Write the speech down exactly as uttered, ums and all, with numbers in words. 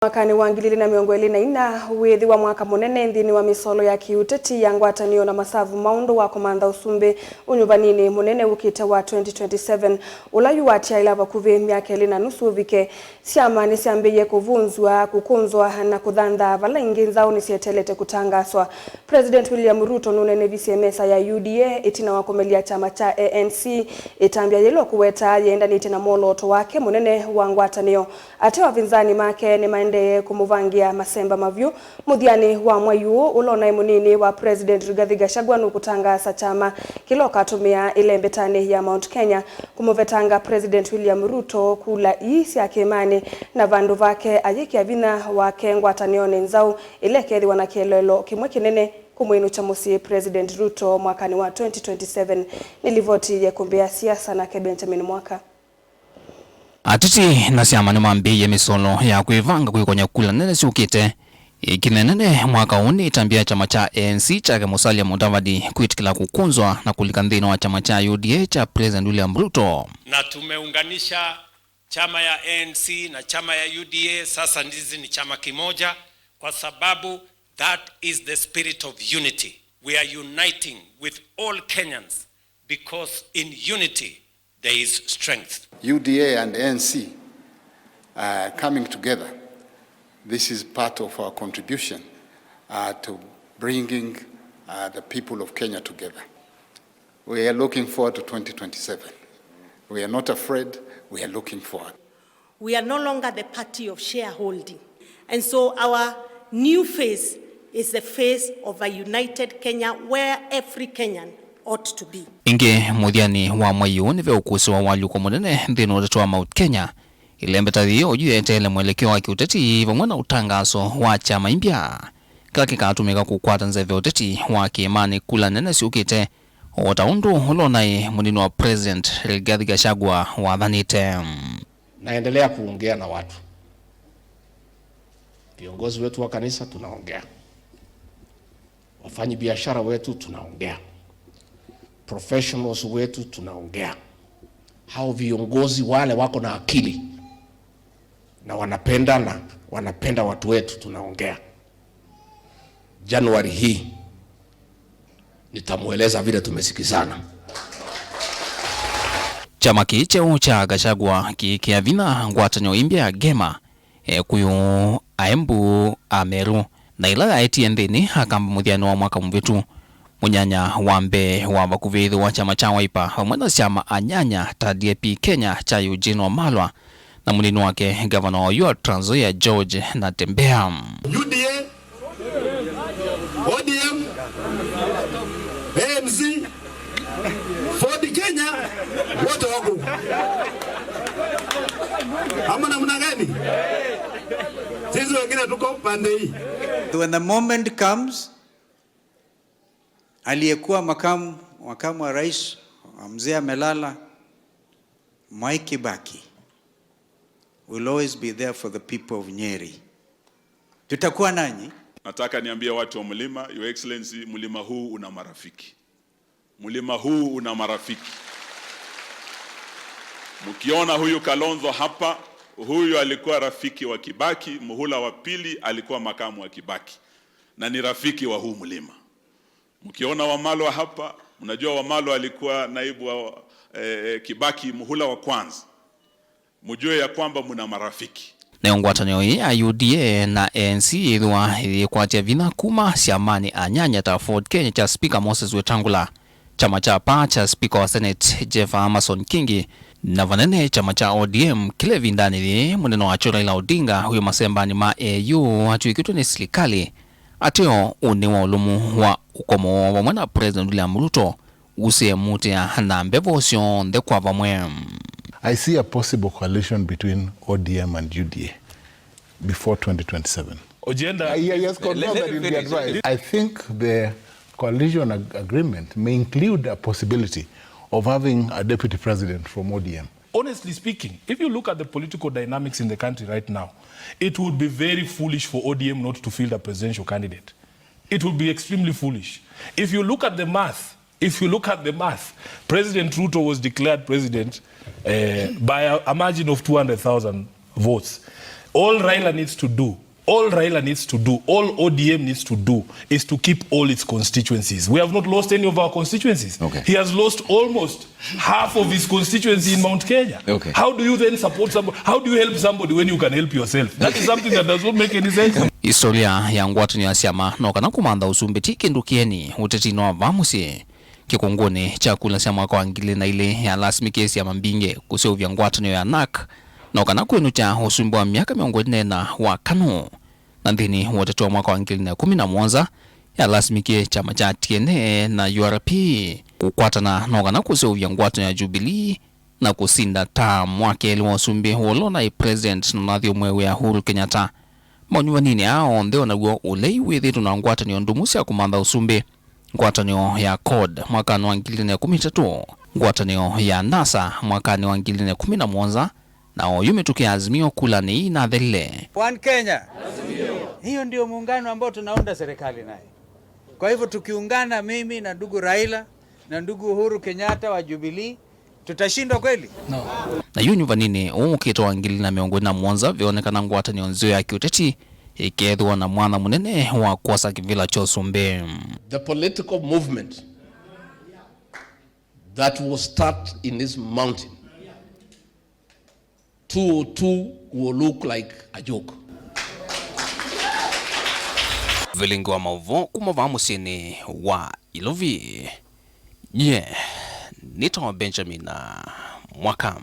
Mwakanĩ wa ngili ili na mĩongo ĩlĩ na ina, wĩthĩwa mwaka mũnene nthĩnĩ wa mĩsolo ya kĩũteti ya ngwatanĩo na masavu ma ũndũ wa kũmantha ũsumbĩ ũnyuvaninĩ mũnene wũkĩte wa twenty twenty-seven, ũla yu watiaĩla vakuvĩ myaka ĩlĩ na nusu ũvike. Syama nĩsyambĩĩe kũvunzw'a, kũkũnzwa, na kũthanthaa vala ingĩ nzaũ nĩsyeteelete kũtangaswa. President William Ruto nũnenevisye mesa ya U D A ĩtina wa kũmelya kyama kya A N C ĩtambya yĩla ũkũweta yĩendanĩtye na mwolooto wake mũnene wa ngwatanĩo. Ateo avinzani make nĩmaendee kũmũvangĩa masemba mavyũ. Mũthyanĩ wa mwai ũũ, ũla ũnaĩ mũnini wa President Rigathi Gachagua nũkũtangaasa kyama kĩla ũkatũmĩa ĩlembetanĩ ya Mount Kenya kũmũvetanga President William Ruto kula ii sya kĩĩmanĩ, na vandũ vake ayĩkĩa vinya wake ngwatanĩonĩ nzaũ ĩla ĩkethĩwa na kĩeleelo kĩmwe kĩnene kũmwĩnũkya mũsyĩ President Ruto mwakanĩ wa twenty twenty-seven. Nĩ livoti ya ĩkũmbĩ ya siasa nake Benjamin Mwaka. Ateti na syama nĩmambĩĩie mĩsolo ya kwĩvanga kwĩkonya kula nene syũkĩte. Ĩkinya nene mwaka ũũ nĩ ĩtambya ya kyama kya A N C kyake Musalia Mudavadi kwĩtĩkĩla kũkũnzwa na kũlika nthĩnĩ wa kyama kya U D A kya President William Ruto. Na tumeunganisha chama ya A N C na chama ya U D A, sasa ndizi ni chama kimoja, kwa sababu that is the spirit of unity. We are uniting with all Kenyans because in unity there is strength. U D A and A N C, uh, coming together, this is part of our contribution, uh, to bringing, uh, the people of Kenya together. We are looking forward to twenty twenty-seven. We are not afraid, we are looking forward. We are no longer the party of shareholding. And so our new phase is the phase of a united Kenya where every Kenyan ought to be. Ĩngĩ, mũthyanĩ wa mwei ũũ nĩveũkũsĩwa walyũko mũnene nthĩnĩ wa ũteti wa Mount Kenya. Ĩlembeta yĩĩ oyu yeteele mwelekeo wa kĩũteti vamwe na ũtangaso wa kyama imbya kĩla kĩkatũmĩka kũkwata nzeve ũteti wa kĩĩmanĩ kula nene syũkĩte, o ta ũndũ ũla ũnaĩ mũnini wa President Rigathi Gachagua wathanĩte. Naendelea kuongea na watu. Viongozi wetu wa kanisa tunaongea. Wafanyi biashara wetu tunaongea. Professionals wetu tunaongea. Hao viongozi wale wako na akili na wanapendana, wanapenda watu wetu tunaongea. January hii, nitamweleza vile tumesikizana. Kyama kĩĩ kyeũ kya Gachagua kĩĩkĩa vinya ngwatanĩo imbya ya Gema, Ekũyũ, Aembu, Ameru, na ĩla yaetie nthĩnĩ Akamba mũthyanĩ wa mwaka mũvĩtu. Mũnyanya wa mbee wa vakuvĩ ĩthĩ wa kyama kya Wiper vamwe na syama anyanya ta D A P Kenya kya Eugene Wamalwa na mũnini wake, ngavana wa oyu wa Trans Nzoia George Natembeya. U D A, O D M, A N C, Ford Kenya, wote wako. Ama namna gani? Sisi wengine tuko pande hii. When the moment comes, aliyekuwa makamu, makamu wa rais, mzee amelala, Mwai Kibaki will always be there for the people of Nyeri. Tutakuwa nanyi. Nataka niambie watu wa mlima, Your Excellency, mlima huu una marafiki. Mlima huu una marafiki. Mkiona huyu Kalonzo hapa, huyu alikuwa rafiki wa Kibaki, muhula wa pili alikuwa makamu wa Kibaki. Na ni rafiki wa huu mlima. Mkiona Wamalwa hapa, mnajua Wamalwa alikuwa naibu wa, eh, eh, Kibaki muhula wa kwanza. Mjue ya kwamba mna marafiki. Nayo ngwatanĩo ĩĩ ya U D A na A N C yĩthĩwa yĩkwatya vinya kuma syamanĩ anyanya ta Ford Kenya kya Speaker Moses Wetangula, kyama kya PAA kya Speaker wa Senate Jeff Amason Kingi, na vanene kyama kya O D M kĩla ĩvindanĩ yĩĩ mũnene wakyo Raila Odinga wĩ masembanĩ ma A U atw'ĩkĩtwe nĩ silikalĩ. Ateo ũnĩ wa ũlũmu wa ũkomo woo vamwe na President William Ruto ũsĩe mũtĩa na mbevo syonthe kwa vamwe. I see a possible coalition between O D M and U D A before twenty twenty-seven. Agenda. Uh, yeah, yes, confirm that you'll be advised. I think the coalition ag-, agreement may include a possibility of having a deputy president from O D M. Honestly speaking, if you look at the political dynamics in the country right now, it would be very foolish for O D M not to field a presidential candidate. It would be extremely foolish. If you look at the math, if you look at the math, President Ruto was declared president, eh, by a, a margin of two hundred thousand votes. All Raila needs to do, all Raila needs to do, all O D M needs to do is to keep all its constituencies. We have not lost any of our constituencies. Okay. He has lost almost half of his constituency in Mount Kenya. Okay. How do you then support somebody? How do you help somebody when you can help yourself? That is something that does not make any sense. Historia ya ngwatanĩo ya syama no kana kũmantha ũsumbĩ ti kĩndũ kĩeni ũtetinĩ wa vaa mũsyĩ. Kĩkũngũnĩ kya kula sya mwaka wa ngili na ilĩ yalasimĩkie syama mbingĩ kũseũvya ngwatanĩo ya NARC no kana kwĩnũkya ũsumbĩ wa myaka mĩongo ĩna wa KANU. Na nthĩnĩ wa ũteti wa mwaka wa ngili na ikũmi na mũonza, yalasimĩkie kyama kya T N A na U R P kũkwatana no kana kũseũvya ngwatanĩo ya Jubilee na kũsinda ta mwa kelĩ wa ũsumbĩ ũla ũnaĩ President na ũnathi ũmwe wĩa Uhuru Kenyatta. Manyuvanĩnĩ aa onthe, o naw'o ũlei wĩthĩtwe na ngwatanĩo ndũmu sya kũmantha ũsumbĩ, ngwatanĩo ya CORD mwakanĩ wa ngili ilĩ na ikũmi na itatũ, ngwatanĩo ya NASA mwakanĩ wa ngili ilĩ na ikũmi na mũonza, na oyu mĩtũkĩ ya Azimio kula nĩinathelile. One Kenya. Hiyo ndio muungano ambao tunaunda serikali naye. Kwa hivyo tukiungana, mimi na ndugu Raila na ndugu Uhuru Kenyatta wa Jubilee, tutashindwa kweli? Na yu nyuvanĩnĩ ũũ ũkĩte wa ngili na mĩongo ĩna na mũonza, veonekana ngwatanĩo nzeo ya kĩũteti ĩkethĩwa na mwanya mũnene wa kwosa kĩvĩla kya ũsumbĩ. The political movement that will start in this mountain, two oh two will look like a joke. Vilingi wa maũvoo kuma vaa mũsyĩnĩ wa Ilovi. Ye, nĩtawa Benjamin Mwaka.